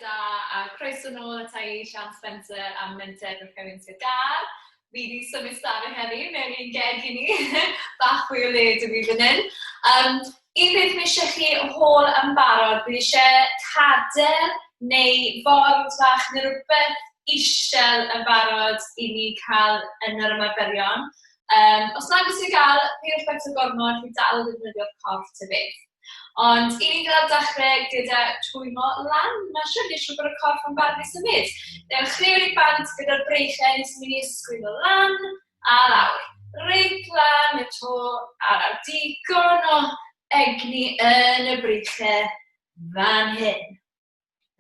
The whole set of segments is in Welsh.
da a croeso nôl ata i Sian Spencer a Menter Gorllewin Sir Gâr. Fi 'di symud stafell heddi mewn i'n gegin i. Bach fwy o le 'da fi fan hyn. Un peth fi eisiau chi hôl yn barod, fi eisiau cader neu ford fach neu rywbeth isel yn barod i ni cael yn yr ymarferion. Os nag oes i gael, peidiwch becso gormod, fi dal yn defnyddio'r corff ta beth. Ond i ni gael dechrau gyda twymo lan, mae'n siŵr, neu siŵr bod y corff yn barod i symud. Newch chi reit bant gyda'r breichiau nes mynd i ysgwyddo lan a lawr. Reit lan y to a lawr. Digon o egni yn y breichiau fan hyn.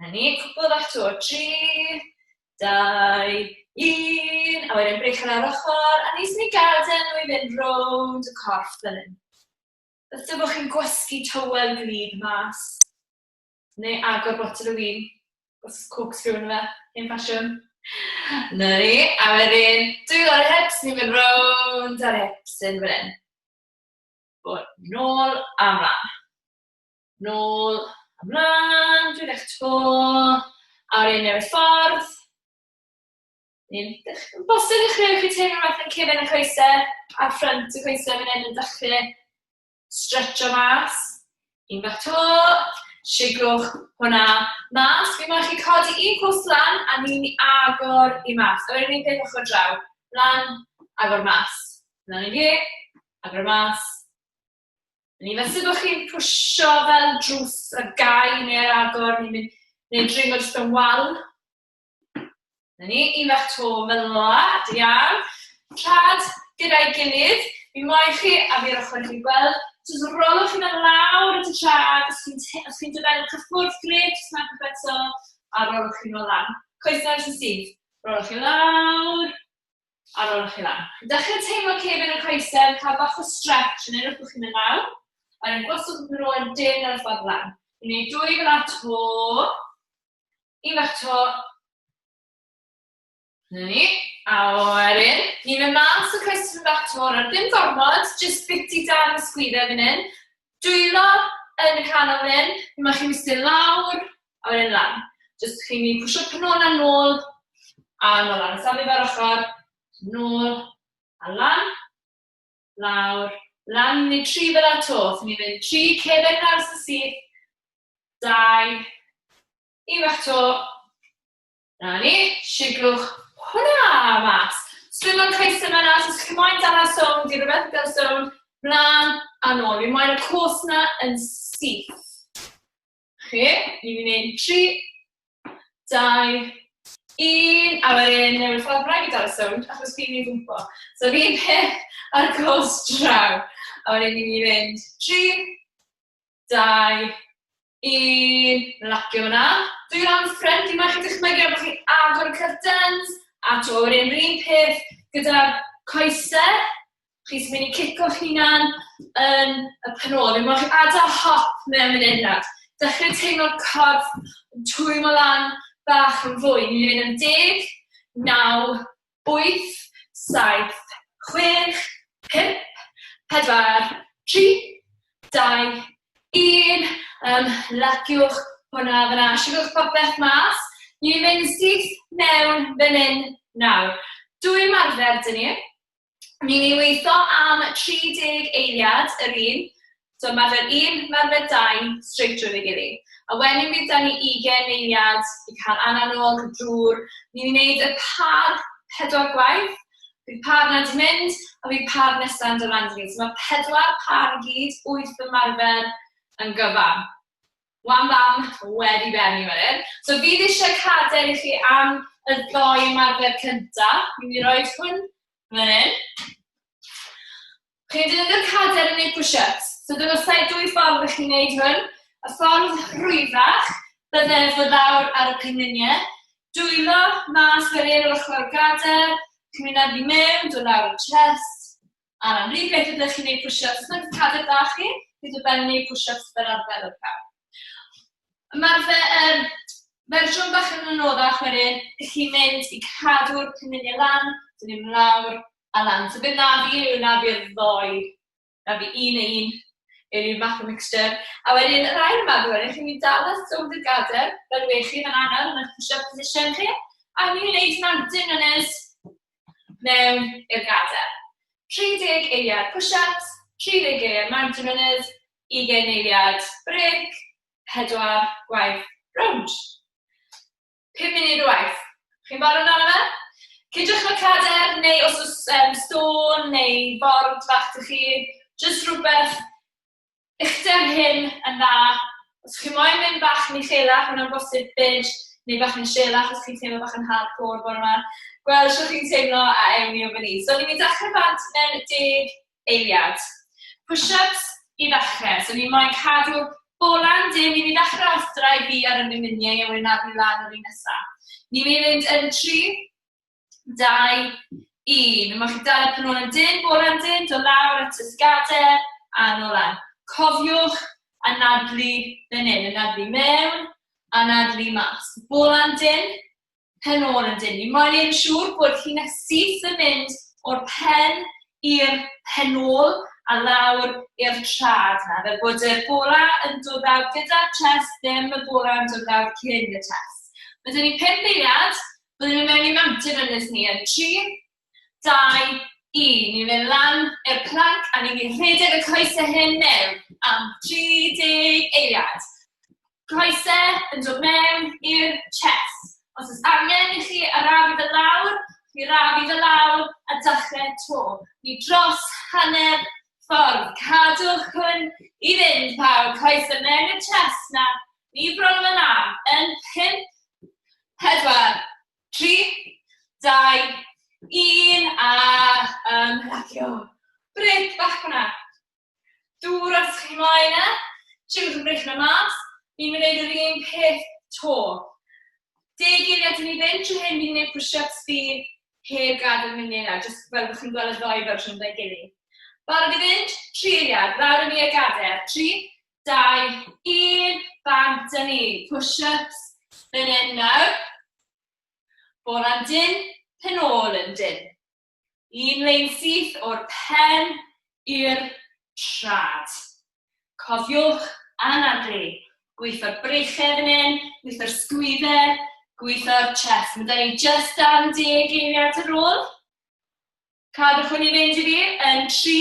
Na ni, cwpl fach to. 3, 2, 1. A wedyn breichiau ar ochr. A nes ni gadael nhw i fynd rownd y corff fel hyn. Falle bod chi'n gwasgu tywel gwlyb mas, neu agor botel o win, os oes corkscrew ynddo fe, hen ffasiwn. 'Na ni, a wedyn dwylo ar y hips, ni'n mynd rownd ar hips yn fan hyn. Bod nôl a mlaen. Nôl a mlaen, dwy eich to, a wedyn newid ffordd. Ni'n bosib dechreuwch chi teimlo rhywbeth yn cefen y coesau a ffrynt y coesau fan hyn yn dechrau stretcho mas. Un bach to, siglwch hwnna mas. Fi moyn chi codi un cwrs lan a ni'n mynd i agor i mas. A wedyn un peth ochr draw. Lan, agor mas. Lan i fi, agor mas. Ni felly bod chi'n pwysio fel drws ar gau neu ar agor, ni'n mynd, neu dringo jyst mewn wal. 'Na ni, un fach 'to fel 'na, da iawn. Trad gyda'i gilydd, fi moyn chi, a fi'r ochr i chi gweld, jyst rolwch chi mewn lawr at y trad, os chi'n os chi'n dod mewn cyffwrdd, grêt, os na'n cyffwrdd eto, a rolwch chi nôl lan. Coesau ar sy'n syth, rolwch chi lawr, a rolwch chi lan. Chi'n dechrau teimlo cefn y coesau, cael bach o stretch yn edrych bod chi'n mynd lawr, a wedyn gwasgwch nhw yn dyn ar y ffordd lan. Ni'n gwneud dwy fel 'na 'to. Un bach 'to. 'Na ni. A wedyn, ni'n mynd mas y coesyn bach 'to. Nawr, dim gormod, jyst biti dan y sgwyddau fan hyn. Dwylo yn y canol fan hyn. Mae chi'n mistyn lawr, a wedyn lan. Jyst chi'n mynd i pwysio penolau nôl, a nôl lan. Safle fer ochr, nôl, a lan, lawr, lan. Ni'n gwneud tri fel 'na 'to. So ni'n mynd tri, cefen lawr sy'n syth, 2, un bach 'to. 'Na ni, siglwch hwnna mas. Swyddog coesau yma nawr, so os chi moyn dala sownd i rywbeth gael sownd, mlaen a nôl. Fi moyn y cos 'na yn syth. Chi, ni'n mynd i wneud 3, 2, 1, a wedyn newid ffordd, rhaid fi dala sownd, achos fi'n mynd i gwmpo. So yr un peth ar cos draw. A wedyn ni'n mynd i fynd 3, 2, 1, lacio hwnna. Dwy ran ffrind, fi moyn chi dychmygu bod chi'n agor y curtains, a to, wedyn yr un peth gyda'r coesau. Chi sy'n mynd i cico'ch hunan yn y penôl. Fi moyn chi adael hop mewn fan hyn nawr. Dechrau teimlo'r corff yn twymo lan bach yn fwy. Ni'n mynd am 10, 9, 8, 7, 6, 5, 4, 3, 2, 1. Ymlaciwch hwnna fan'na. Siwgwch popeth mas. Ni'n mynd syth mewn fan hyn nawr. Dwy ymarfer 'da ni. Ni'n mynd i weithio am 30 eiliad yr un. So ymarfer un, ymarfer dau, straight drwy ei gilydd. A wedyn bydd 'da ni ugain eiliad i cael anadl, cael dŵr. Ni'n mynd i wneud y par pedwar gwaith. Bydd par 'na 'di mynd, a bydd par nesaf yn dod lan 'da ni. So mae pedwar par i gyd, wyth ymarfer yn gyfan. Wham bam, wedi bennu wedyn. So fydd eisiau cadair i chi am y ddoi ymarfer cynta. Fi'n mynd i roi hwn fan hyn. Chi'n defnyddio'r cadair yn gwneud push-ups. So dyna saith dwy ffordd ych chi'n gwneud hwn. Y ffordd rhwyddach bydde fod lawr ar y pengliniau. Dwylo mas fel un o'r ochr o'r gadair. Chi'n mynd arni mewn, dod lawr y chest. A na'n rhy beth ydych chi'n gwneud push-ups. Os mae'n cadair da chi, bydd y ben yn gwneud push-ups fel arfer o'r llaw. Ymarfer, um, fersiwn bach yn anoddach wedyn, chi'n mynd i cadw'r pengliniau lan, dyn ni'n lawr, a lan. So beth na fi yw na fi'r ddoi. Na fi un a un. Yr un fath o mixture. A wedyn, yr ail yma, wedyn, chi'n mynd dal y sownd y gader, fel we chi fan anawr yn eich push-up position chi, a ni'n gwneud mountain runners mewn i'r gader. 30 eiliad push-ups, 30 eiliad mountain runners, 20 eiliad break, 4 gwaith rownd. 5 munud o waith. Chi'n barod amdano fe? Cydwch y cader, neu os oes stôn neu ford fach 'da chi, jyst rhywbeth uchder hyn yn dda. Os chi moyn mynd bach yn uchelach, mae hwnna'n bosib 'fyd, neu bach yn isielach os chi'n teimlo bach yn hardcore bore 'ma. Gweld shwt chi'n teimlo a ewn ni o fan 'ny. So ni'n mynd i dechrau bant mewn 10 eiliad. Push-ups i ddechrau. So ni moyn cadw bolan dyn, ni'n mynd i ddechrau off draed fi ar y miniau a wedyn naddu lan yr un nesaf. Ni'n mynd i fynd yn 3, 2, 1. Mae chi dal y pen ôl yn dyn, bolan dyn, dod lawr at y sgader a nôl lan. Cofiwch anadlu fan hyn, anadlu mewn, anadlu mas. Bolan dyn, pen ôl yn dyn. Ni moyn neud yn siŵr bod llinell syth yn mynd o'r pen i'r pen ôl a lawr i'r trad 'na, fel bod y bola yn dod lawr gyda'r chest, ddim y bola yn dod lawr cyn y chest. Mae 'da ni 5 eiliad, byddwn ni'n mewn i mountain runners ni yn 3, 2, 1. Ni'n mynd lan i'r plank a ni'n mynd i rhedeg y coesau hyn mewn am 30 eiliad. Coesau yn dod mewn i'r chest. Os oes angen i chi arafu fe lawr, chi rafu fe lawr a dechrau 'to. Ni dros hanner ffordd. Cadwch hwn i fynd, pawb. Coesau mewn i'r chest na. Ni bron yn na. Yn 5, 4, 3, 2, 1 a ymlacio. Brêc bach fyna. Dŵr os chi moyn e. Chiwch y brych 'na mas. Ni'n mynd i wneud yr un peth 'to. 10 eiliad i ni fynd trwy hyn, fi'n gwneud push-ups fi heb gadael mynd i jyst fel bod chi'n gweld y ddou fersiwn 'da'i gilydd. Barod i fynd? 3 eiliad, lawr â ni i'r gadair. 3, 2, 1, bant â ni. Push-ups fan hyn nawr. Bora'n dynn, pen ôl yn dynn. Un lein syth o'r pen i'r trad. Cofiwch anadlu. Gweithio'r breichiau fan hyn, gweithio'r sgwyddau, gweithio'r chest. Mae 'da ni jyst dan 10 eiliad ar ôl. Cadwch hwn i fynd i fi yn 3,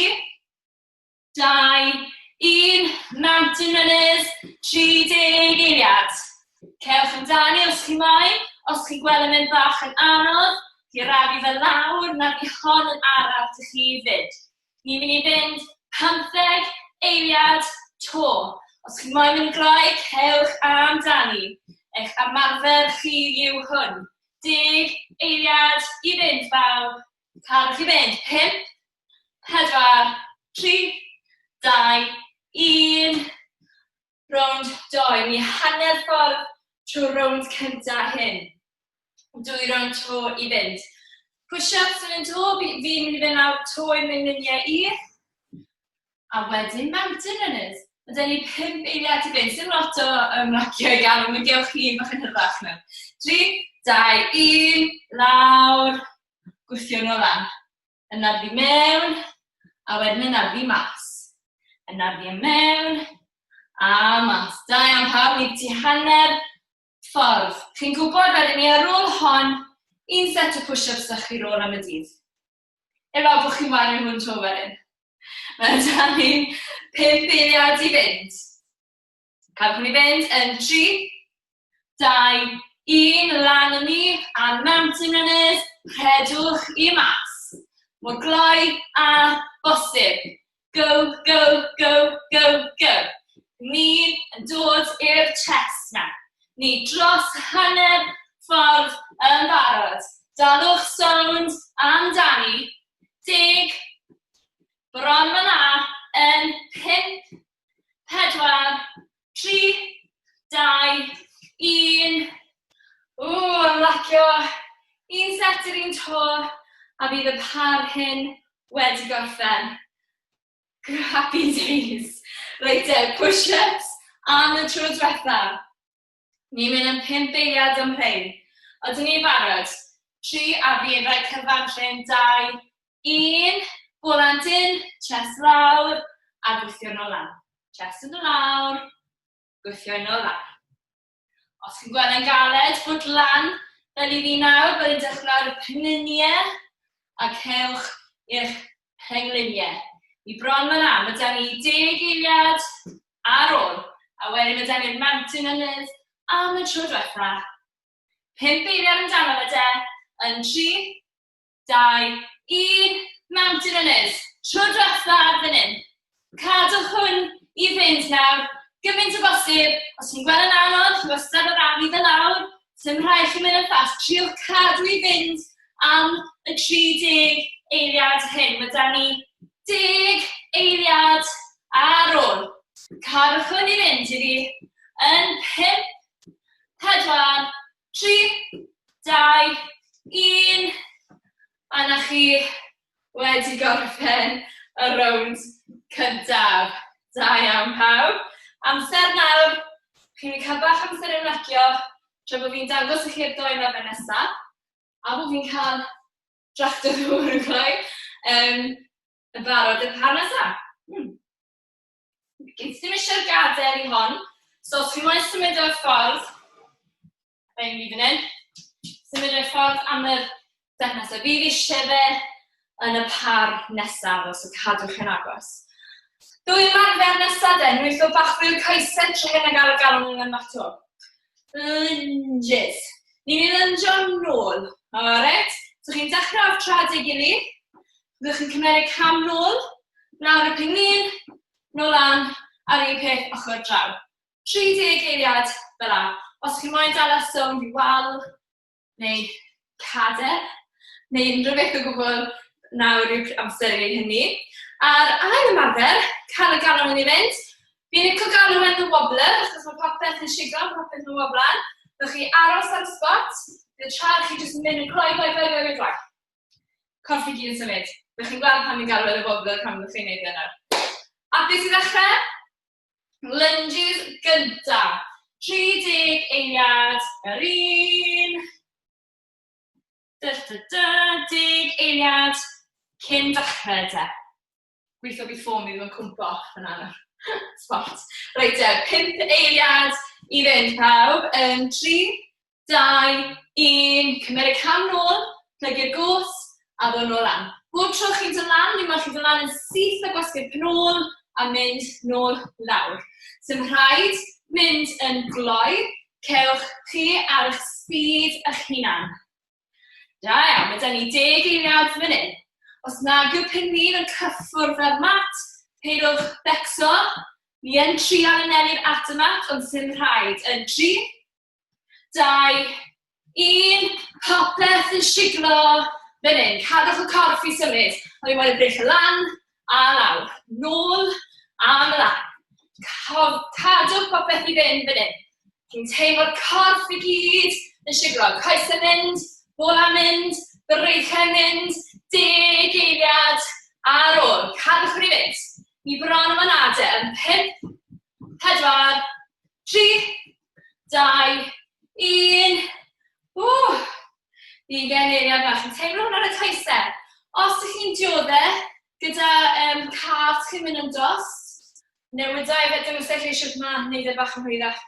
2, 1, Mountain Runners, 30 eiliad. Cewch amdani os chi moyn. Os chi'n gweld yn mynd bach yn anodd, chi rafu fe lawr, na fi hon yn araf dych chi fyd. Ni'n mynd i fynd 15 eiliad 'to. Os chi moyn mynd gloi, cewch amdani. Eich ymarfer chi yw hwn. 10 eiliad i fynd, bawb. Cadwch i fynd. 5, 4, 3, 2, 1. Rownd 2. Ni hanner ffordd trwy'r rownd cyntaf hyn. Dwy rownd 'to i fynd. Push-ups yn mynd 'to. Fi'n mynd i fynd lawr 'to i'n miniau i. A wedyn mountain runners. Mae 'da ni 5 eiliad i fynd. Sim lot o ymlacio i gael, ond mi gewch chi un bach yn hirach nawr. 3, 2, 1, lawr. Gwthio nôl lan. Anadlu mewn, a wedyn anadlu mas. Anadlu mewn, a mas. Da iawn pawb, ni ti hanner ffordd. Chi'n gwybod wedyn ni ar ôl hon, un set o push-ups da chi rôl am y dydd. Efallai bod chi'n wario hwn 'to wedyn. Mae 'da ni 5 eiliad i fynd. Cadwch ni fynd yn 3, 2, 1, lan â ni, a mountain runners, rhedwch i mas. Mor gloi a bosib. Go, go, go, go, go. Ni yn dod i'r chest na. Ni dros hanner ffordd yn barod. Dalwch sownd amdani. 10, bron fan'na, yn 5, 4, 3, 2, 1. Ww, ymlacio. Un set i'r un to, a bydd y par hyn wedi gorffen. Happy days. Reit te, push-ups am y tro diwetha. Ni'n mynd am 5 eiliad am rhein. Ydyn ni'n barod? 3 a fi yn rhoi cyfan rhyn 2, 1. Bola'n dynn, chest lawr, a gwthio nôl lan. Chest yn dod lawr, gweithio yn ôl lawr. Os chi'n gweld yn galed, fod lan fel i fi nawr, byddai'n dechrau ar y pengliniau a cewch i'ch pengliniau. Ni bron fan na, mae da ni 10 eiliad ar ôl. A wedyn mae da ni'r mountain runners am y tro diwetha. 5 eiliad amdano fe de, yn 3, 2, 1, Mountain Runners. Tro diwetha fan hyn. Cadwch hwn i fynd nawr, gymaint o bosib. Os chi'n gweld yn anodd, chi wastad ar afu fe lawr. Sdim rhaid chi mynd yn fast. Triwch cadw i fynd am y 30 eiliad hyn. Mae da ni 10 eiliad ar ôl. Cadwch hwn i fynd i fi yn 5, 4, 3, 2, 1. A 'na chi wedi gorffen y rownd cyntaf. Da iawn pawb. Amser nawr, chi'n mynd cael bach amser i ymlacio tra bod fi'n dangos i chi'r doi ymarfer nesaf, a bod fi'n cael drafft o ddŵr yn gloi, yn barod i'r par nesaf. Gyd ddim eisiau'r gadair i hon, so os chi moyn symud o'r ffordd, Fe'n fi fan hyn. Symud o'i ffordd am yr step nesaf. Fi eisiau fe yn y par nesaf, os so cadwch yn agos. Ddwy ymarfer nesaf den, nwytho bach fwy o coesau tro hyn a gael y galon yn ymatw. Lunges. Ni'n mynd i lynjo nôl. Alright? So chi'n dechrau off trad ei gilydd. Byddwch chi'n cymeryd cam nôl, lawr y penglin, nôl lan, a'r un peth ochr draw. 30 eiliad fel 'na. Os chi moyn dala sownd i wal, neu cader, neu unrhyw beth o gwbl, nawr yw'r amser i wneud hynny. A'r ail ymarfer, cael y galon yn ei fynd. Fi'n licio galw e'n the wobbler, achos mae popeth yn siglo, mae popeth yn wobblan. Byddwch chi aros ar y spot, bydd y traed chi jyst yn mynd yn gloi, gloi, gloi, gloi, gloi. Corff i gyd yn symud. Byddwch chi'n gweld pan fi'n galw e the wobbler pan byddwch chi'n neud e nawr. Hapus i ddechrau? Lunges gynta. 30 eiliad yr un. Dy, dy, dy, 10 eiliad cyn dechrau de. Gweithio bydd ffôn fi ddim yn cwmpo off yn nawr. Spot. Reit te, 5 eiliad i fynd pawb. Yn 3, 2, 1. Cymer y cam nôl, plygu'r gos, a ddod nôl lan. Bob tro chi'n dod lan, mi mae chi'n dod lan yn syth a gwasgu'r pen ôl a mynd nôl lawr. Sdim rhaid mynd yn gloi, cewch chi ar eich speed eich hunan. Da iawn, mae da ni deg eiliad fan hyn. Os nag yw pen-lin yn cyffwrdd â'r mat, peidwch becso. Ni yn trial anelu'r at y mat, ond sdim rhaid. Yn 3, 2, 1, popeth yn siglo fan hyn. Cadwch y corff i symud. O'n i moyn breichio lan a lawr. Nôl a mlaen. Cadwch popeth i fynd fan hyn. Chi'n teimlo'r corff i gyd yn siglo. Coesau mynd, bola mynd, breichiau mynd. 10 eiliad ar ôl. Cadwch i fynd. Ni bron am anadau yn 5, 4, 3, 2, 1. Ww! 20 eiliad bach. Chi'n teimlo hwnna ar y coesau? Os ydych chi'n dioddef gyda calf chi'n mynd yn dost, newidau fe, dangos eich eisiau yma, wneud e bach yn hwyrach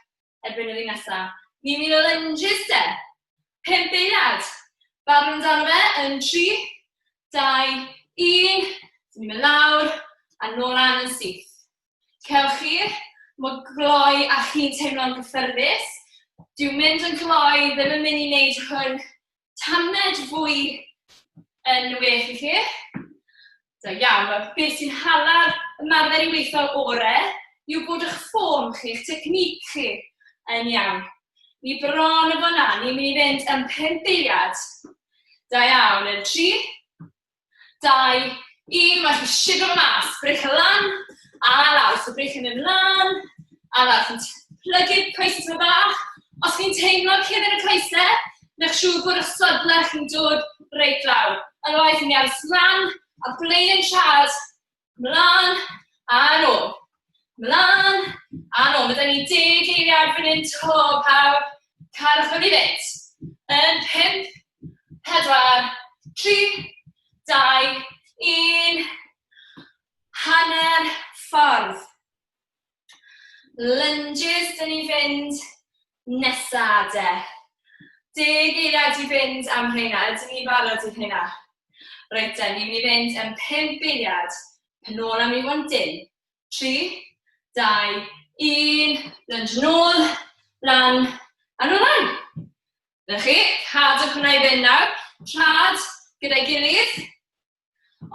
erbyn yr un nesaf. Ni'n mynd o lunges de. 5 eiliad. Barod amdano fe yn 3, 2, 1. Ni'n mynd lawr a nôl lan yn syth. Cewch chi, mor gloi a chi'n teimlo'n gyffyrddus. Dyw mynd yn gloi ddim yn mynd i wneud hwn tamed fwy yn well i chi. Da iawn, mae beth sy'n hala'r ymarfer i weithio orau yw bod eich ffôn chi, eich technique chi yn iawn. Ni bron o fyna, ni'n mynd i fynd yn 5 eiliad. Da iawn, yn 3, 2, 1, mae chi siglo fe mas. Brych y lan, a lawr. So brych yn mynd lan, a lawr. Chi'n plygu'r coesau tyma bach. Os chi'n teimlo cefn y coesau, newch siŵr bod eich sodlau chi'n dod reit lawr. Otherwise, ni'n aros lan, a blaen siarad, mlaen, a nôl. Mlaen, a nôl. Mae da ni 10 eiliad fan hyn to, pawb. Cadwch fyny fynd. Yn 5, 4, 3, 2, 1. Hanner ffordd. Lunges, dyn ni'n fynd nesa de. Deg eiliad i fynd am rheina. Ydyn ni'n barod i rheina? Reit de, ni'n mynd i fynd yn 5 eiliad. Pen ôl am i dim. 3, 2, 1. Lunge nôl, lan, a nôl lan. Na chi, cadwch hwnna i fynd nawr. Trad gyda'i gilydd.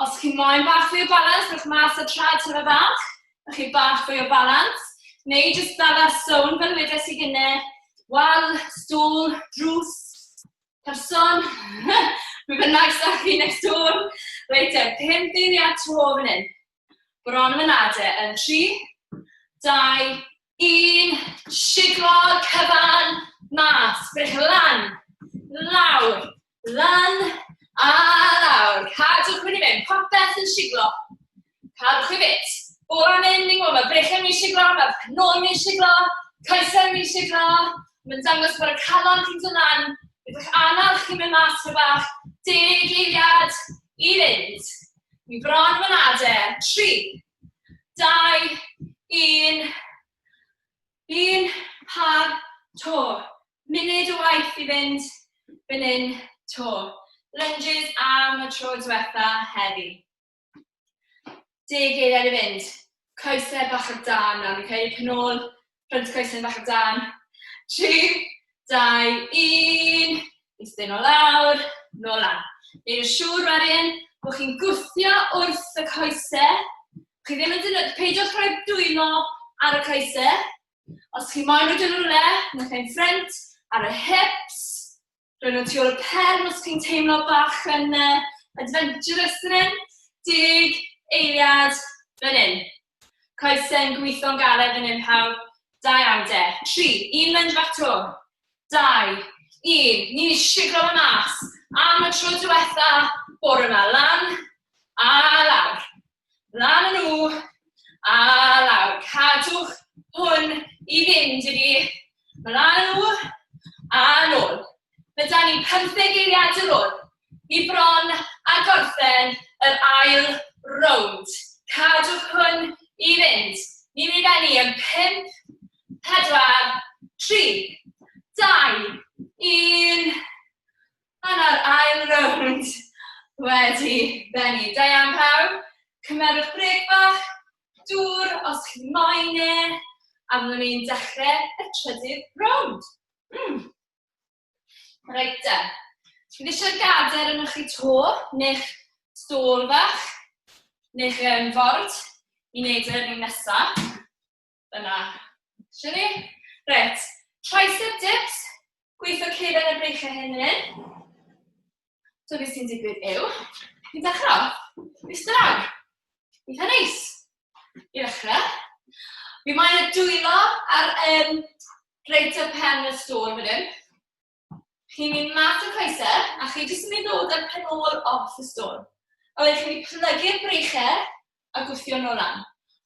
Os chi moyn bach fwy o balans, rhowch mas y trad tyfa bach. Na chi bach fwy o balans. Neu jyst dala sôn fel wedes i gynne. Wal, stôl, drws, person. Pwy bynnag sa chi next door. Reit te, 5 eiliad to fan hyn. Bron am ynade yn 3, 2, 1. Siglo'r cyfan mas. Brych lan, lawr, lan a lawr. Cadwch hwn i fynd. Popeth yn siglo. Cadwch i fynd. Bora mynd, ni'n gwybod, mae breichiau'n mynd i siglo, mae penôl yn mynd i siglo, coesau'n mynd i siglo. Mae'n dangos bod y calon chi'n dod lan, bydd eich anal chi'n mynd mas rhyw bach. 10 eiliad i fynd. Ni bron yn ade. 3, 2, 1. Un par to. Munud o waith i fynd fan hyn to. Lunges am y tro diwetha heddi. 10 eiliad i fynd. Coesau bach ar dan nawr. Ni'n cael eu penôl, front coesau bach ar dan. 3, 2, 1. Eistedd nôl lawr, nôl lan. Neud yn siŵr wedyn bod chi'n gwthio wrth y coesau. Chi ddim yn dyn... Peidiwch rhoi dwylo ar y coesau. Os chi moyn rhoi nhw'n rhywle, newch e'n ffrynt, ar y hips. Rhoi nhw tu ôl y pen os chi'n teimlo bach yn adventurous fan hyn. 10 eiliad fan hyn. Coesau'n gweithio'n galed fan hyn pawb. Da iawn de. 3, un lunge bach to. 2, 1. Ni'n siglo fe mas. Am y tro diwetha bore yma. Lan a lawr. Lan yn nhw a lawr. Cadwch hwn i fynd i fi. Mlaen â nhw a nôl. Mae 'da ni 15 eiliad ar ôl. Ni bron a gorffen yr ail rownd. Cadwch hwn i fynd. Ni'n mynd i bennu yn 5, 4, 3, 2, 1. A nawr ail rownd wedi bennu. Da iawn pawb. Cymerwch brêc bach, dŵr os chi moyn e, a fyddwn ni'n dechrau y trydydd rownd. Reit te. Fydd eisiau gadair arnoch chi to, neu'ch stôl fach, neu'ch ford i wneud yr un nesaf. Dyna. Eisiau ni? Reit. Tricep dips. Gweithio cefen y breichiau hyn yn hyn. So beth sy'n digwydd yw, ni'n dechrau off, eistedd lawr. Eitha neis. I ddechrau. Fi moyn y dwylo ar reit ar pen y stôl fan hyn. Chi'n mynd mas o'r coesau a chi jyst yn mynd i ddod â'r pen ôl off y stôl. A wedyn chi'n mynd i plygu'r breichau a gwthio nôl lan.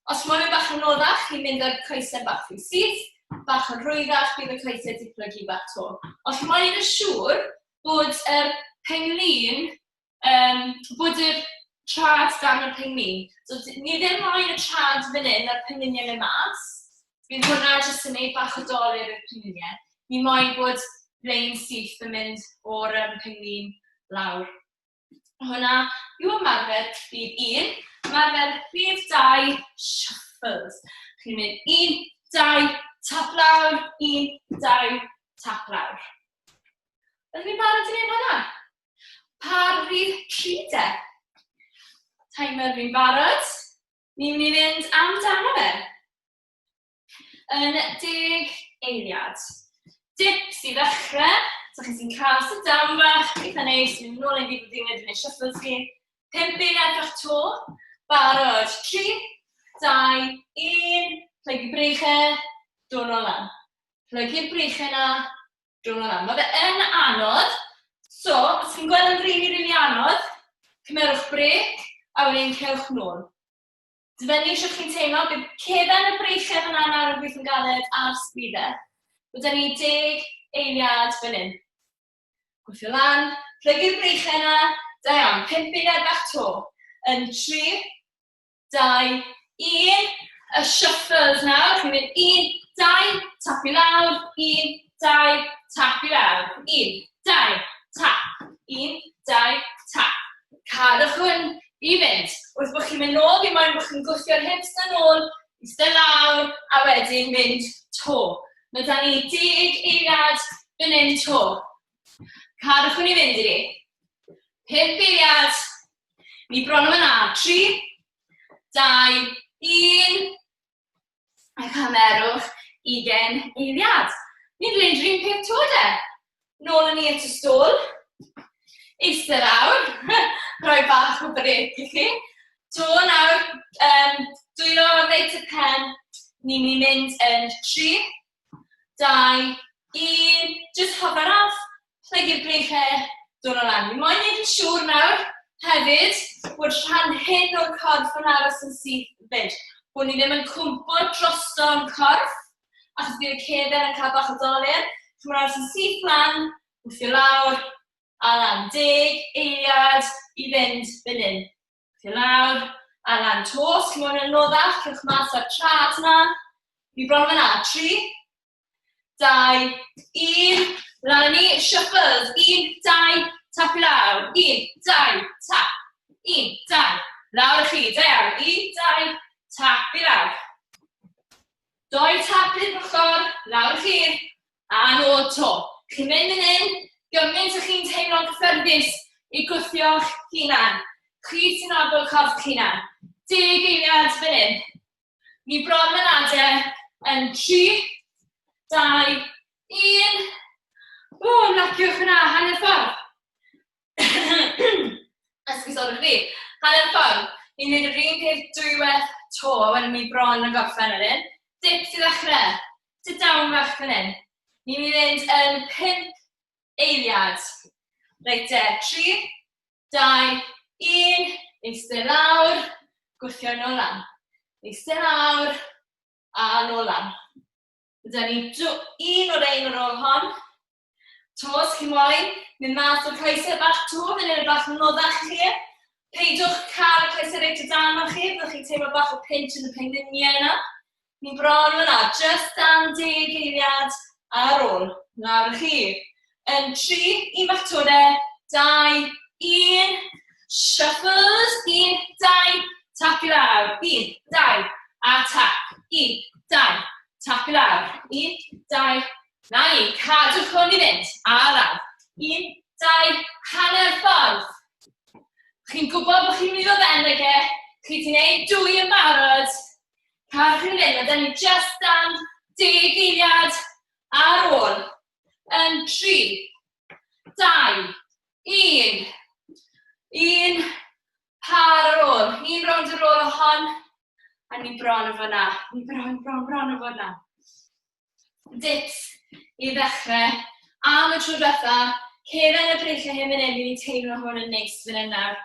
Os moyn mynd bach yn anoddach, chi'n mynd â'r coesau bach fwy syth, bach yn rhwyddach, bydd y coesau 'di plygu bach 'to. Ond chi moyn neud yn siŵr bod yr penglin, bod yr trad dan y penglin. So ni ddim moyn y trad fan hyn a'r pengliniau mynd mas. Bydd hwnna jyst yn neud bach o dolur i'r pengliniau. Ni moyn bod lein syth yn mynd o'r penglin lawr. Hwnna yw ymarfer rhif 1. Ymarfer rhif 2, shuffles. Chi'n mynd 1, 2, tap lawr, 1, 2, tap lawr. Ydyn ni'n barod i wneud hwnna? Par rhif 3 de. Timer fi'n barod. Ni'n mynd i fynd amdano fe. Yn 10 eiliad. Dips i ddechrau. So chi sy'n cael sit down bach, eitha neis, mynd nôl i'n ddiwedd ddiwedd i wneud shuffles chi. 5 eiliad bach to. Barod. 3, 2, 1. Plygu breichau, dod nôl lan. Plygu'r breichau na, dod nôl lan. Mae fe yn anodd, so os chi'n gweld yn rili, rili anodd, cymerwch brêc a wedyn cewch nôl. Dibynnu shwt chi'n teimlo, bydd cefen y breichiau fan'na nawr yn gweithio'n galed a'r sgwydde. Mae 'da ni 10 eiliad fan hyn. Gwthio lan, plygu'r breichiau 'na, da iawn, 5 eiliad bach 'to. Yn 3, 2, 1. y shuffles nawr. Chi'n mynd 1, 2, tap i lawr, 1, 2, tap i lawr, 1, 2, tap, 1, 2, tap. Cadwch hwn i fynd. Wrth bod chi'n mynd nôl, fi moyn bod chi'n gwthio'r hips na nôl, eistedd lawr, a wedyn mynd to. Mae da ni 10 eiliad fan hyn to. Cadwch hwn i fynd i ni. 5 eiliad. Ni bron am yna. 3, 2, 1. A cymerwch 20 eiliad. Ni'n gwneud yr un peth to de. Nôl yn ni at y stôl. Eistedd lawr. Rhoi bach o brec i chi. To nawr, dwylo reit y pen. Ni'n mynd i mynd yn 3, 2, 1. Just hover off. Plygu'r breichiau, dod o lan. Fi moyn neud yn siŵr nawr hefyd bod rhan hyn o'r corff yn aros yn syth fyd. Bod ni ddim yn cwmpo drosto'n corff, achos bydd y cefen yn cael bach o dolur. Chi'n aros yn syth lan, wthio lawr, a lan. 10 eiliad i fynd fan hyn. Wthio lawr, a lan. Tos, chi'n moyn yn anoddach, cewch mas ar trad na. Fi bron fyna. 3, 2, 1. Lan â ni, shuffles. 1, 2, tap i lawr. 1, 2, tap. 1, 2, lawr â chi. Da iawn. 1, 2, tap i lawr. Doi tap i'r ochr, lawr â chi. A nôl to. Chi'n mynd yn hyn, gymaint ych chi'n teimlo'n cyffyrddus i gwthio'ch hunan. Chi sy'n nabod corff eich hunan. 10 eiliad fan hyn. Ni bron yn ade yn 3, 2, 1. O, ymlaciwch fyna, hanner ffordd. Esgusodwch fi. Hanner ffordd. Ni'n gwneud yr un peth dwywaith to, a wedyn ni bron yn gorffen wedyn. Dips i ddechrau. Sit down fach fan hyn. Ni'n mynd i fynd yn 5 eiliad. Reit te, 3, 2, 1, eistedd lawr, gwthio nôl lan. Eistedd lawr, a nôl lan. Gyda ni un o'r ein ar ôl hon. To, os chi moyn, mynd mas o'r coesau bach to, fynd yn bach yn noddach chi. Peidiwch cael y coesau reit o dan chi, byddwch chi'n teimlo bach o pinch yn y pengliniau yna. Ni bron fyna, just dan 10 eiliad ar ôl. Lawr i chi. Yn 3, un bach to de, 2, 1, shuffles, 1, 2, tap i lawr, 1, 2, a tap, 1, 2, tap i lawr, 1, 2, na ni, cadwch hwn i fynd, a lawr, 1, 2, hanner ffordd. Chi'n gwybod bod chi'n mynd i ddod ben ag e, chi 'di gwneud dwy yn barod. Cadwch chi'n mynd, mae da ni just dan 10 eiliad ar ôl. Yn 3, 2, 1. Un par ar ôl. Un rownd ar ôl o hon. A ni bron o fod na. Ni bron, bron, bron o fod na. Dips i ddechrau. Am y tro diwetha, cefn y breichiau hyn fan hyn, fi'n teimlo hwn yn neis fan hyn nawr.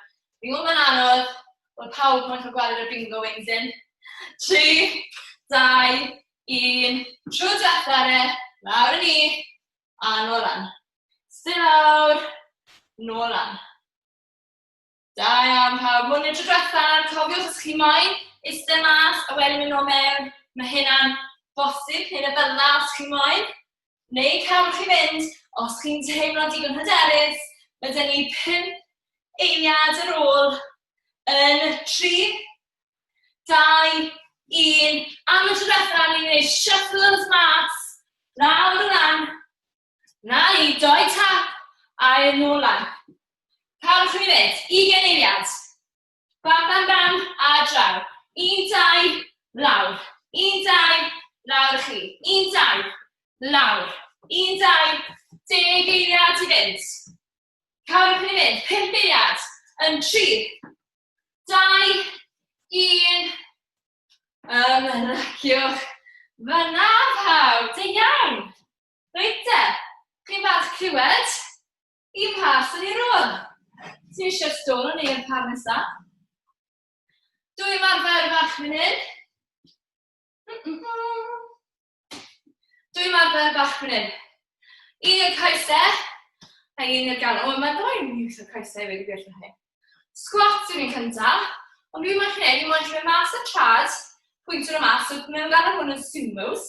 Fi'n gwybod mae'n anodd, wel pawb mae'n cael gweld y bingo wings in. 3, 2, 1, tro diwetha re, lawr i ni, a nôl lan. Still lawr, nôl lan. Da iawn pawb, hwn yw'r tro diwetha, cofiwch os chi moyn, eistedd mas a wedyn mynd nôl mewn, mae hynna'n bosib, hyn y fel 'na os chi moyn. Neu cewch chi fynd, os chi'n teimlo'n digon hyderus, mae 'da ni 5 eiliad ar ôl yn 3, 2, 1. Am y tro diwetha, ni'n gwneud shuffles mas, lawr a lan. Na ni, doi tap, a i'r nôl lan. Pawb chi'n mynd, 20 eiliad. Bam, bam, bam, a draw. 1, 2, lawr. 1, 2, lawr i chi. 1, 2, lawr. 1, 2, 10 eiliad i fynd. Cawr i chi fynd. 5 eiliad. Yn 3, 2, 1. Ymlaciwch. Fyna pawb. Da iawn. Reit te. Chi'n falch clywed? Un pas yn ei rôl. Ti eisiau stôl o neu'r par nesa? Dwy ymarfer fach fan hyn. Dwy ymarfer bach fan hyn. Un i'r coesau a un i'r ganol. O, mae ddau'n iwsio'r coesau hefyd i gwirth chi. Squat yw'r un cyntaf, ond dwi'n moyn gwneud, dwi'n moyn rhoi mas y trad Pwyntio nhw mas, so maen nhw'n galw hwn yn sumos,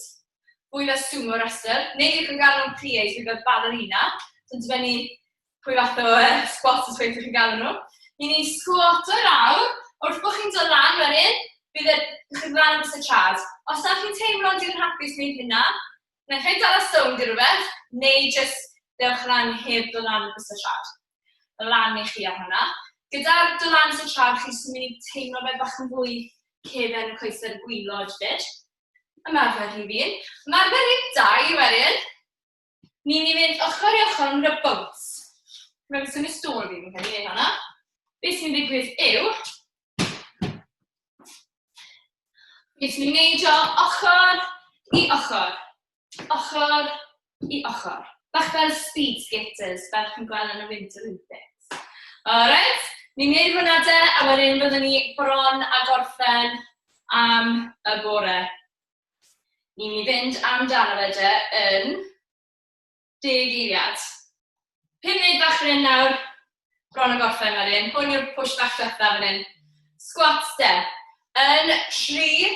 fwy fel sumo wrestler, neu chi'n galw nhw'n pliés, fwy fel ballerina. So dibynnu pwy fath o squats a sweith chi'n galw nhw. Ni'n ni'n squato lawr, wrth bod chi'n dod lan wedyn, bydd y, chi'n lan am y trad. Os na chi'n teimlo'n digon hapus wneud hynna, naill ai dala sownd i rhywbeth, neu jyst dewch lan heb dod lan bys y trad. Lan i chi ar hwnna. Gyda'r dod lan bys y trad, chi'n jyst yn mynd i teimlo fe bach yn fwy cefen y coesau'r gwylod fyd. Ymarfer rhif un. Ymarfer rhif dau wedyn. Ni'n mynd i fynd ochr i ochr yn y bounce. Mae'n symud stôl fi, fi'n credu, neu hwnna. Beth sy'n digwydd yw, beth ni'n neidio ochr i ochr, ochr i ochr. Bach fel speed skaters, fel chi'n gweld yn y Winter Olympics. Alright, ni'n neud hwnna de, a wedyn byddwn ni bron a gorffen am y bore. Ni'n mynd i fynd amdano fe de yn 10 eiliad. 5 munud bach fan hyn nawr, bron yn gorffen wedyn. Hwn yw'r push bach diwetha fan hyn. Squats de. Yn 3,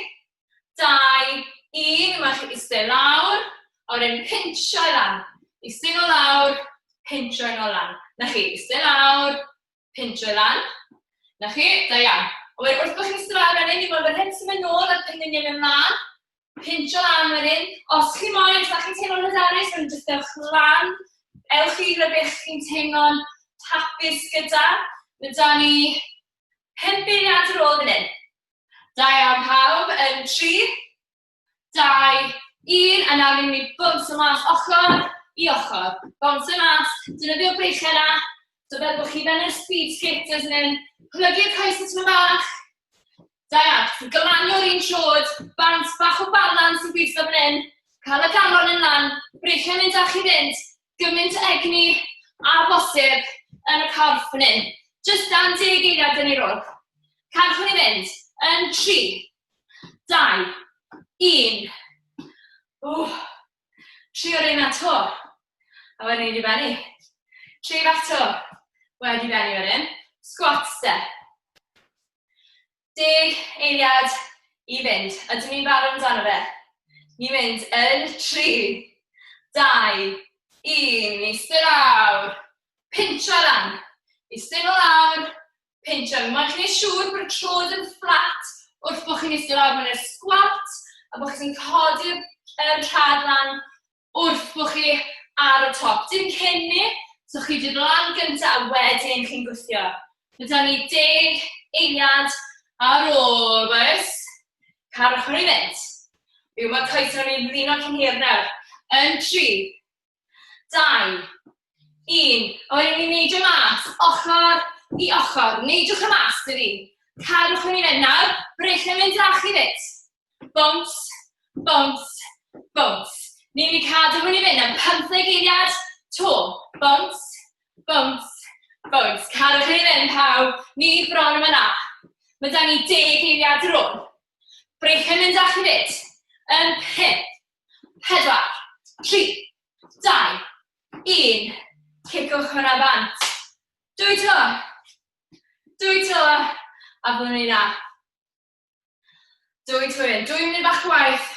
2, 1, mae chi eistedd lawr, a wedyn pincho i lan. Eistedd nôl lawr, pincho i nôl lan. Na chi, eistedd lawr, pincho i lan. Na chi, da iawn. A wedyn wrth bod chi'n eistedd lawr fan hyn, ni'n gweld yr hips yn mynd nôl a'r pengliniau'n mynd mlaen. Pincho lan wedyn. Os chi moyn, os da chi'n teimlo'n hyderus, wedyn jyst dewch lan. Ewch i gyda beth chi'n teimlo'n hapus gyda. Mae da ni 5 eiliad ar ôl fan hyn. Da iawn pawb, yn 3, 2, 1, a nawr ni'n mynd i bownsio mas ochr i ochr. Bownsio mas, defnyddio'r breichiau 'na, so fel bod chi fel yr speed skaters yn mynd, plygu'r coes yn tipyn bach. Da iawn, chi'n glanio'r un troed, bant, bach o balans yn gweithio fan hyn, cael y galon yn lan, breichiau'n mynd â chi fynd, gymaint o egni a bosib yn y corff fan hyn. Jyst dan deg eiliad yn ei rôl. Cadwch ni fynd yn 3, 2, 1. Ww. Trio reina to. A wedyn ni wedi bennu. Tri bach to. Wedi bennu wedyn. Squats de. 10 eiliad i fynd. Ydyn ni'n barod amdano fe? Ni'n mynd yn 3, 2, 1. Eistedd lawr. Pincho lan. Eistedd nôl lawr. Pincho. Mae'n chi'n gwneud siŵr bod y trod yn fflat wrth bod chi'n eistedd lawr mewn i'r squat a bod chi'n codi'r rhad lan wrth bod chi ar y top. Dim cyn ni, so chi wedi dod lan gyntaf a wedyn chi'n gwthio. Mae da ni 10 eiliad ar ôl, boys. Carwch ni fynd. Yw, mae coesau ni'n blino cyn hir nawr. Yn 3, 2, 1. A wedyn ni'n neidio mas, ochr i ochr. Neidiwch y mas, dydi. Cadwch yn ei fynd nawr. Breichiau mynd â chi fyd. Bounce, bounce, bounce. Ni'n mynd i cadw hwn i fynd am 15 eiliad to. Bounce, bounce, bounce. Cadwch yn ei fynd, pawb. Ni bron yma na. Mae da ni 10 eiliad ar ôl. Breichiau mynd â chi fyd. Yn 5, 4, 3, 2, 1. Cicwch hwnna bant. Dwy to. Dwy to. A byddwn ni na. Dwy to un. 2 munud bach o waith.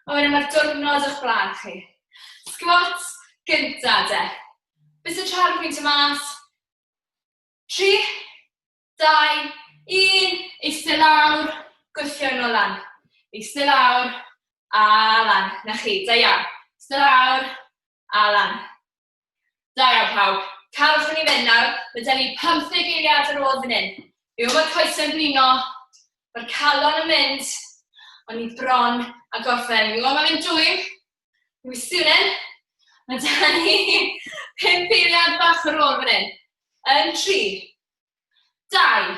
A wedyn mae'r diwrnod o'ch blaen chi. Squat gynta de. Bys y tra'r pwynt y mas. 3, 2, 1, eistedd lawr, gwthio nôl lan. Eistedd lawr, a lan. Na chi, da iawn. Eistedd lawr, a lan. Da iawn pawb. Carwch ni fynd nawr. Mae da ni 15 eiliad ar ôl fan hyn. Yw mae'r coesau'n blino, mae'r calon yn mynd, ond ni bron a gorffen. Yw mae'n mynd dwym. Yw swnyn. Mae da ni 5 eiliad bach ar ôl fan hyn. Yn 3, 2,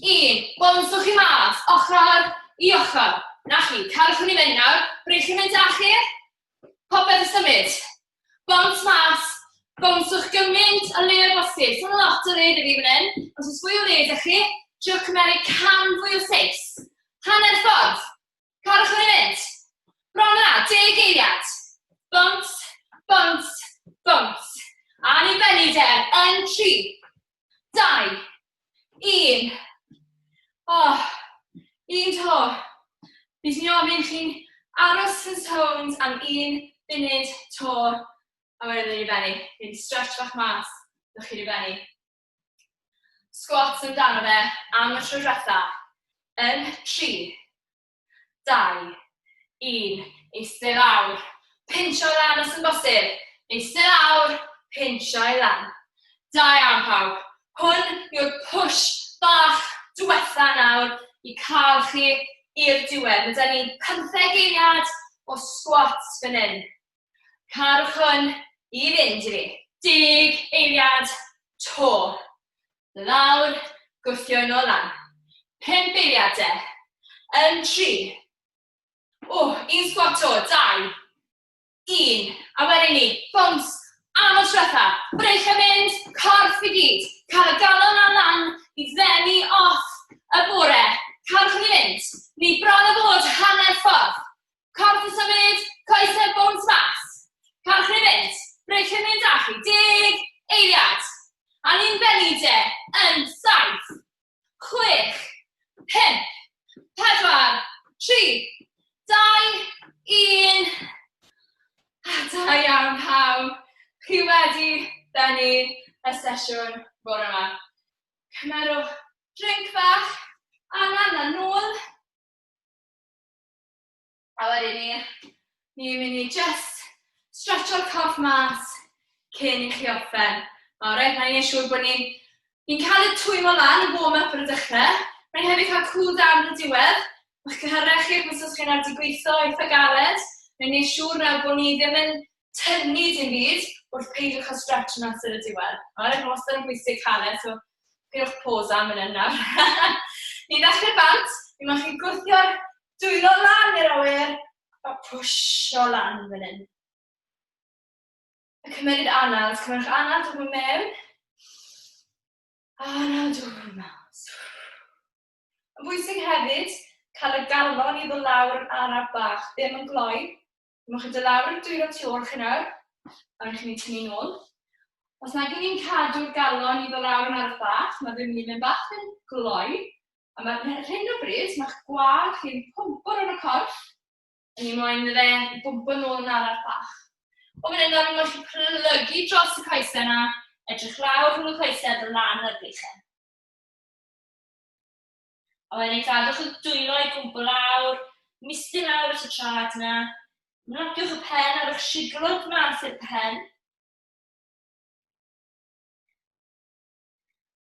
1. Bownswch chi mas, ochr i ochr. Na chi, carwch ni fynd nawr. Breichiau mynd â chi. Popeth yn symud. Bounce mas, bownswch gymaint o le o bosib. Sa'n lot o le 'da fi fan hyn. Os oes fwy o le 'da chi, triwch cymeru cam fwy o seis. Hanner ffordd. Carwch ni fynd. Bron yna, 10 eiliad. Bounce, bounce, bounce. A ni bennu de, yn 3, 2, 1. Oh, un to. Fi sy'n ofyn chi'n aros yn sownd am un munud to, a wedyn ni'n bennu. Ni'n stretch bach mas, ddech chi'n bennu. Squats amdano fe am y tro diwetha. Yn 3, 2, 1. Eistedd lawr. Pinsio lan os yn bosib. Eistedd lawr, pinsio i lan. Da iawn pawb. Hwn yw'r push bach diwetha nawr i cael chi i'r diwedd. Mae da ni 15 eiliad o squats fan hyn. Carwch hwn i fynd i fi. Deg eiliad to. Lawr, gwthio yn ôl lan. Pump eiliad de. Yn tri. O, un sgwat to. Dau. Un. A wedyn ni, bowns am y diwetha. Breichiau mynd, corff i gyd. Cael y galon a lan i ddenu off y bore. Carwch ni fynd. Ni bron o fod hanner ffordd. Corff yn symud, coesau bowns mas. Parch ni fynd, breichiau mynd â chi. Deg eiliad. A ni'n bennu de yn saith, chwech, pump, pedwar, tri, dau, un. A da iawn pawb. Chi wedi bennu y sesiwn bore yma. Cymerwch drink bach, a lan a nôl. A wedyn ni, ni'n mynd i just stretcho'r corff mas cyn i chi orffen. Alright, na i'n siŵr bod ni'n ni cael y twymo lan, y warm-up ar y dechrau. Mae'n hefyd cael cool down yn y diwedd. Mae'ch cyhyrau chi, os ydych chi'n wedi gweithio eitha galed, mae'n neud siŵr nawr bod ni ddim yn tynnu dim byd wrth peidio cael stretch yna sydd y diwedd. Alright, mae wastad yn bwysig cael e, so gewch pause am hynny nawr. ni ddechrau bant, mi mae chi'n gwthio'r dwylo lan i'r awyr a pwysio lan fan hyn. A cymeryd anad, cymerwch anad dod mewn mewn. Anad dod mas. Yn bwysig hefyd, cael y galon i ddod lawr yn araf bach, ddim yn gloi. Mae chi'n dod lawr y dwylo tu ôl chi nawr, a chi'n mynd tynnu nôl. Os nag y'n ni'n cadw'r galon i ddod lawr yn araf bach, mae fe'n mynd i fynd bach yn gloi. A mae ar hyn o bryd, mae'ch gwal chi'n pwmpo rownd y corff, a ni moyn iddo fe i bwmpo nôl yn araf bach. O fan hyn nawr, mi moyn chi plygu dros y coesau yna, edrych lawr rhwng y coesau a dod lan ar breichiau. A wedyn cadwch y dwylo i gwmpo lawr, mistyn lawr at y traed yna. Mlaciwch y pen ar eich siglwd mas i'r pen.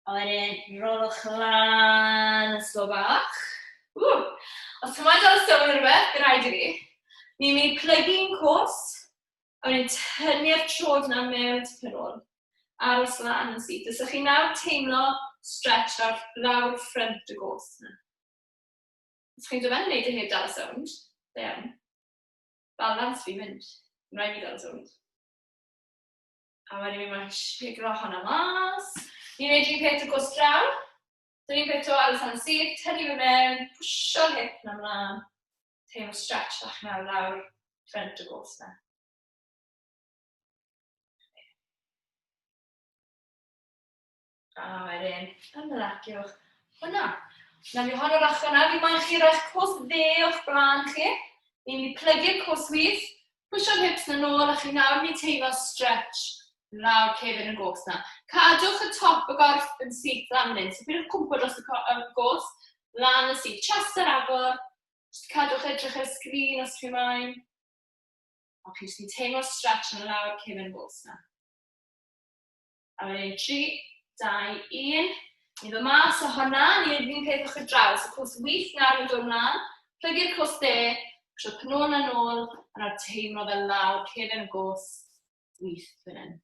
A wedyn, rolwch lan yn slo bach. Ww! Os ti'n moyn dal y sylw neu rhywbeth, bydd rhaid i fi. Ni'n mynd i plygu'n cwrs, a wedyn tynnu'r trod yna mewn tipyn ôl. Aros lan yn syth. Os ydych chi nawr teimlo stretch lawr, lawr ffrynt y gos yna. Os chi'n dod fe'n wneud e heb dal y sownd, da iawn. Balance fi mynd. Mae'n rhaid fi dal y sownd. A wedyn mi mae'n siglo hwnna mas. Ni'n neud un peth o gwrs draw. Dyn ni'n peth o aros yn syth, tynnu fe mewn, pwsio'r hip na mlaen. Teimlo stretch bach nawr lawr ffrant y gwrs na. A wedyn, ymlaciwch hwnna. Na fi hon o'r ochr yna, fi moyn chi roi'ch cwrs dde o'ch blaen chi. Ni'n mynd i plygu'r cwrs wyth, pwysio'r hips na nôl a chi nawr mynd i teimlo stretch lawr cefn y gos na. Cadwch y top y gorff yn syth lan fan hyn, so peidiwch cwmpo dros y gos, lan y syth, chest ar agor, just cadwch edrych ar y sgrin os chi moyn. Ond chi jyst yn teimlo stretch yn lawr cefn y gos na. A wedyn 3, 2, 1. Ni ddod mas o hwnna, ni'n gwneud un peth ochr draw. So cwrs wyth nawr yn dod mlaen, plygu'r cwrs dde, tro penôl a nôl, a nawr teimlo fel lawr cefn y gos wyth fan hyn.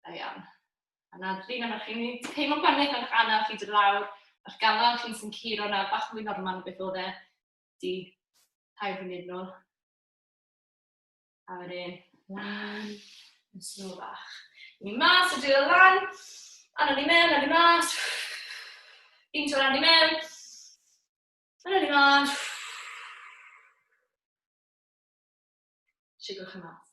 Da iawn. Anadlu, nawr chi'n mynd teimlo gwaniaeth ar eich anaf chi dod lawr, eich galon chi'n sy'n curo nawr, bach mwy normal o beth oedd e, di tair funud nôl. A wedyn, lan, yn slow bach. Ni mas, a dwylo lan, a ni mewn, a ni mas. Un tro lan i mewn, a ni mas. Siglwch y mas.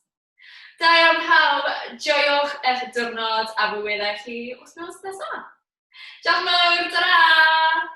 Da iawn pawb, joiwch eich diwrnod a fy welai chi wythnos nesaf. Diolch mawr, ta-ra!